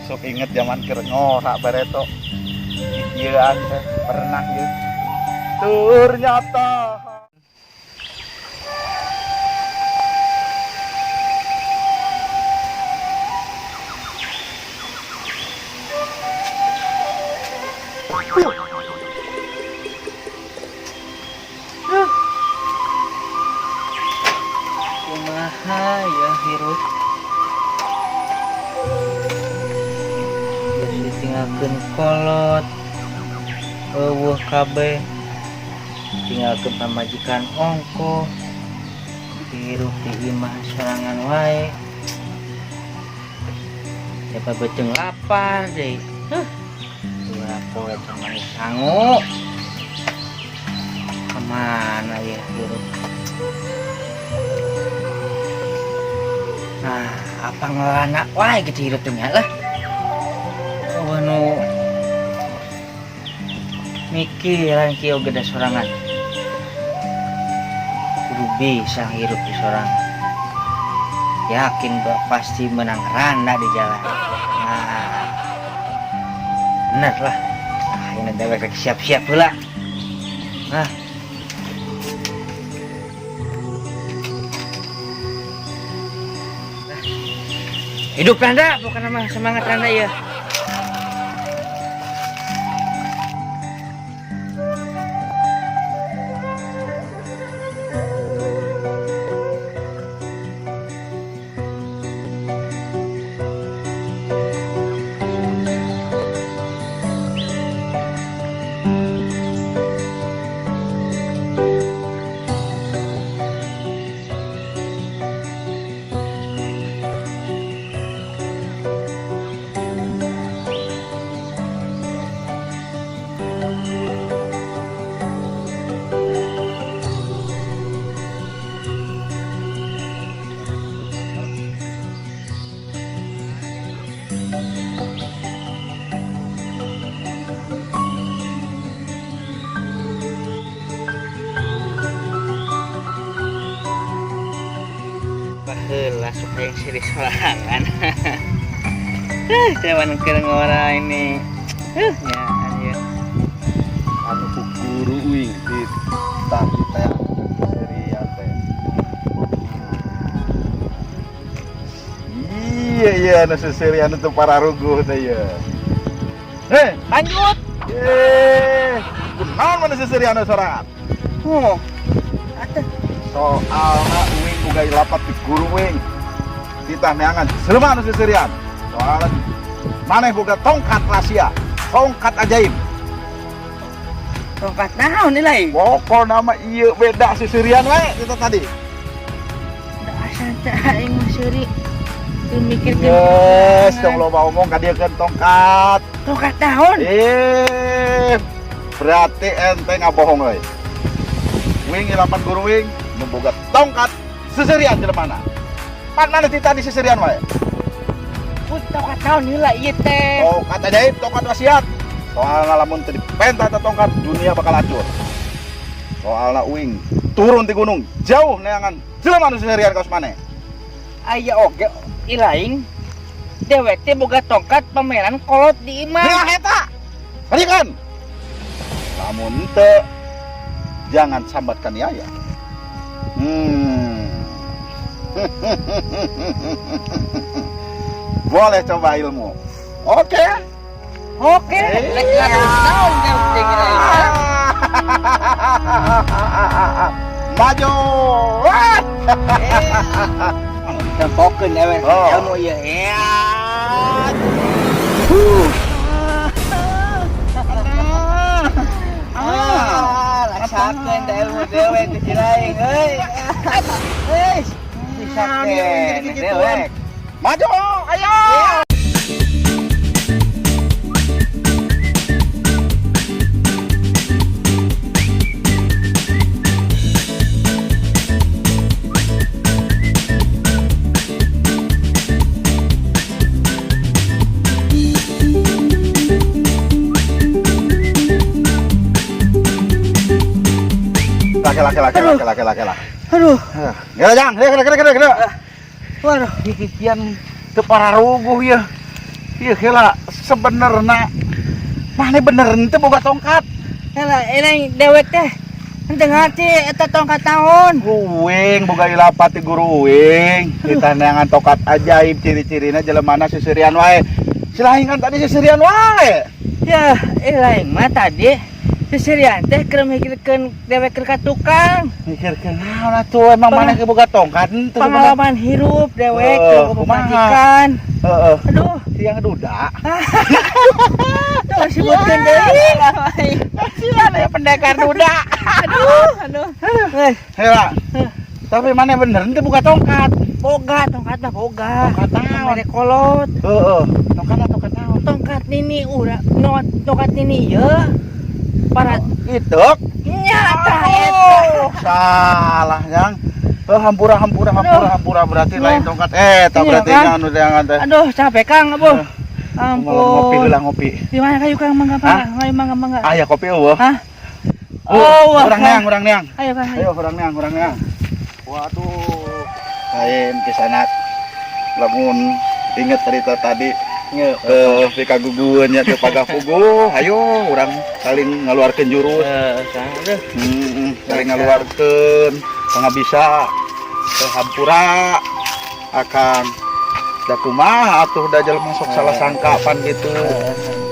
Sok inget zaman keur ngora bareto. Kikieuan teh pernah ieu. Ternyata Kumaha ya hirup? Geus ditinggalkeun kolot. Euweuh kabeh. Tinggalkeun pamajikan ongkoh. Hirup di imah sorangan wae. Siapa beuteung lapar deui. Huh. Dua poe can manis sangu. Kemana ya hirup? Nah, apa ngelana wae gitu hirup teh nya lah. Oh, nu mikiran kieu gede sorangan. Kudu bisa hirup di sorangan. Yakin gua pasti menang randa di jalan. Nah, bener lah. Nah, ini dewek rek siap-siap heula. Nah, hidup Randa, bukan nama semangat Randa ya. Baheula sok hayang siri sorangan. Cuman keur ngora ini. Nya anjir. Anu ku guru uing di tadi teh serian teh. Iya iya anu seserian itu para ruguh teh ye. Heh, Lanjut. eh, kunaon mana seserian sorangan? Oh. Atuh. Soalna uing boga ilapat di guru uing. Kita neangan jelema anu seserian. Soalna maneh boga tongkat rahasia, tongkat ajaib. Tongkat naon nilai? Pokokna mah ieu beda seserian wae kita tadi. Da asa teh aing mah seuri. Teu mikirkeun. Yes, tong loba omong ka dieu keun tongkat. Tongkat naon? Eh, berarti ente ngabohong euy. Wing ilapan guru wing nu boga tongkat seserian jelemana. Pan mana ti tadi seserian wae? Put tongkat naon heula ieu teh? Tongkat ajaib, tongkat wasiat. Soalna lamun teu dipenta eta tongkat, dunia bakal hancur. Soalna uing turun ti gunung jauh neangan jelema nu seserian kaos maneh. Aya oge ilaing dewek teh boga tongkat pameran kolot di imah. Nah eta. Balikan. Lamun teu jangan sambat kaniaya. Boleh coba ilmu. Oke. Oke, rek ngadu naon dewek teh ilaing? Maju. Tempokeun dewek Oh. ilmu ieu. Ya. Ah, rasakeun teh ilmu dewek teh ilaing euy. Euy. Bisa keneh dewek. Maju, ayo. Laki laki laki laki laki laki laki. Aduh. Gila jang, gila gila gila gila. Waduh. Kikian Teu pararuguh ya. Ieu heula sebenerna maneh bener teu boga tongkat? Heula, ini dewek teh. Henteu ngarti eta tongkat naon. Uing boga ilapat ti guru uing. Kita neangan tongkat ajaib, ciri-cirina jelemana seserian wae. Selain kan tadi seserian wae. Ya, lain mah tadi seserian teh keur mikirkeun dewek keur ka tukang. Mikirkeun naon atuh, emang maneh ge boga tongkat henteu sebenarnya? Pengalaman hirup dewek Oh, keur kumaha? Pamajikan. Heeh. Aduh, Siang duda. Tuh sebutkeun deui. Kasihan ya pendekar duda. Aduh, aduh. Eh, Heula. Tapi maneh bener henteu boga tongkat? Boga tongkat mah boga. Tongkat naon? Mere kolot. Heeh. Tongkat tongkat naon? Tongkat nini ura, not tongkat nini ye. Para Itu. Nyata eta. Oh, salah yang. Oh, hampura, hampura, hampura, Aduh. hampura, berarti Aduh. lain tongkat. Eh, tak Iya, berarti kan? anu jangan teh. Aduh, capek, Kang, abuh. Ngopi Ampun. Heula ngopi. Di mana kayu, Kang? Mangga, mangga, ayo mangga, mangga. Aya kopi euweuh? Hah? Oh, Oh, wah. urang neang, urang neang. Ayo, Kang, ayo. Ayo urang neang, urang neang. Waduh. Lain kisanak. Lamun inget cerita tadi eh pikagugueun nya teu pagah puguh, ayo urang saling ngaluarkeun jurus. Eh, Kang, aduh. Saling ngaluarkeun pangabisa ke hampura akang, da kumaha atuh, da jelema sok salah sangka pan gitu,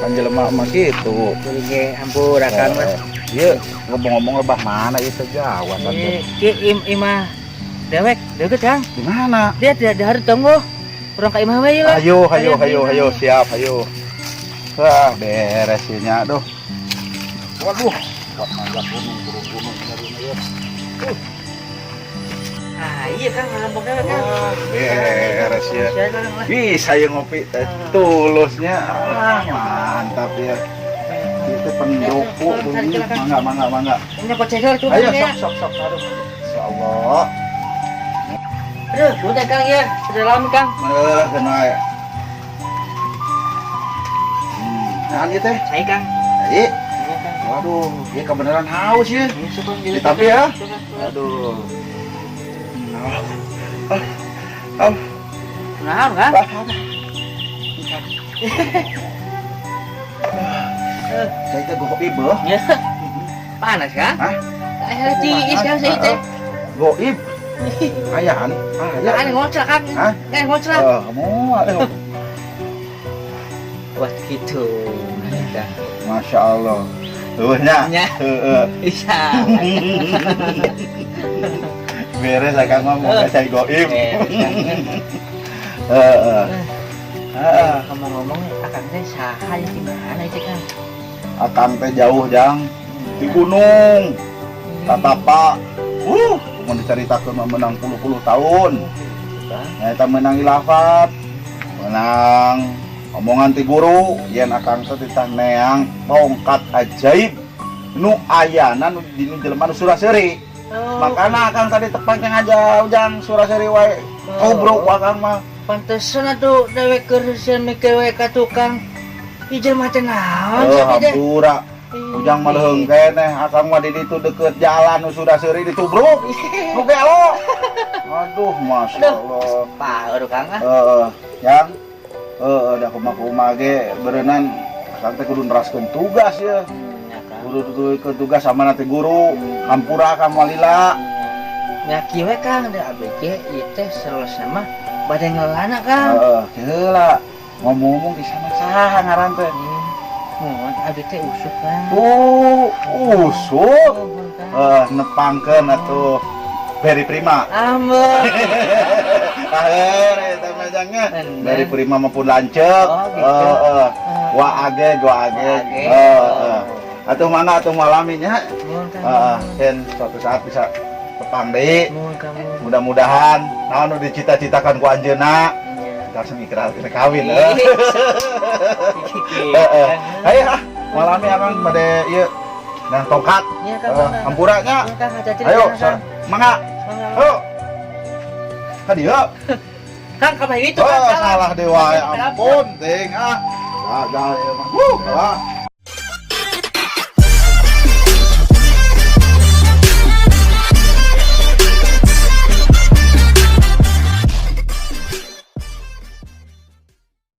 pan jelema mah gitu. Jadi ge hampura, Kang, lah. Ieu ngomong-ngomong lebah mana ieu teh, jauhan teh? Eh, Ki im imah dewek deket, Kang. Di mana? Dia tidak ada hari tunggu. Urang ka imah we lah. Ayo, ayo, ayo, ayo, siap, ayo. Wah, beres ieu nya, aduh. Waduh, buat manjat gunung, turun gunung nyarina ya. Ah, iya, Kang, lembok dewek, Kang. Wah, beres ya. Siap, Kang, lah. Bisa ya ngopi teh tulusnya. Ah, mantap ya. Itu pendopo bunyi. Mangga, mangga, mangga. Ini kok ceker tuh. Ayo ya. sok, sok, sok. Aduh. Insyaallah. Aduh, udah, Kang, ya. Sudah lama, Kang. Eh, kena ya. Nah, ieu teh. Saya, Kang. Ayo. Iya, Kang. Waduh, ya kebenaran haus ya. Iya, sok, Kang. Tapi ya. Sok, Kang. Aduh. Ah. Ah. Ah. Nah, Kang. Ah, apa? Saya teh goib beuh. Ya. Panas, Kang? Hah? Saya tiis, Kang, saya teh. Goib. Ayaan. Aya. Aneh ngoclak, Kang. Hah? Aneh ngoclak. Eh, kamu aduh. Wah, gitu. Nah, Masya Allah. Tuh nya. Nya. Heeh. Bisa. Beres lah, Kang, mah mau cai goib. Beres, Kang. Heeh. Heeh. Ngomong-ngomong, akang teh saha ya, di mana itu, Kang? Akang teh jauh, Jang, di gunung. Tatapa. Mun dicaritakeun mah menang puluh-puluh tahun. Nyata menang ilafat. Menang omongan ti guru yen akang teh titah neang tongkat ajaib nu ayana nu dinu jelema nu sura-seuri. Oh, Makana akang tadi tepang yang aja ujang sura-seuri wae. Kobrok akang mah. Pantesan atuh dewek keur sieun mikir we ka tukang. Ieu jelema teh naon Oh, sapi teh? hampura. Ujang mah leuheung keneh, akang mah di ditu deket jalan nu sura-seuri ditubruk. Nu gelo. Aduh, Masya Allah. Pak, Kang ah. Heeh, yang heeh da kumaha-kumaha ge beureunan akang teh kudu neraskeun tugas ya. Ya, Kang. Kudu ke tugas sama nanti guru, hampura ka malila. Ya kieu we, Kang, da abg ieu teh selesai mah bade ngelana, Kang. Heeh, heula. Ngomong-ngomong di sana saha ngaran teh? Mohon, abdi teh Usup, Kang. Oh, Usup. Mohon, Kang. Eh, nepangkeun atuh Beri Prima. Ampun. Aher eta mah jangnya. Bener. Beri Prima mah pun lanceuk. Oh, gitu. Heeh. Wa age, gua age. Wa age. Heeh. Atuh mangga atuh malaminya. Mohon, Kang. Heeh, kan suatu saat bisa tepang deui. Mohon kamu. Mudah-mudahan naon nu dicita-citakan ku anjeunna Iya. langsung ikrar kita kawin eh. Heeh. Ayo ah, malami abang bade ieu dan tongkat. Iya, Kang. Eh, hampura nya. Iya, Kang, hati-hati. Ayo, Kang. mangga. Mangga. Ayo. Ka dieu. Kang, kabar itu, Oh, Kang. salah dewa ya ampun, ting ah. Gagal ya mah. Huh, lah.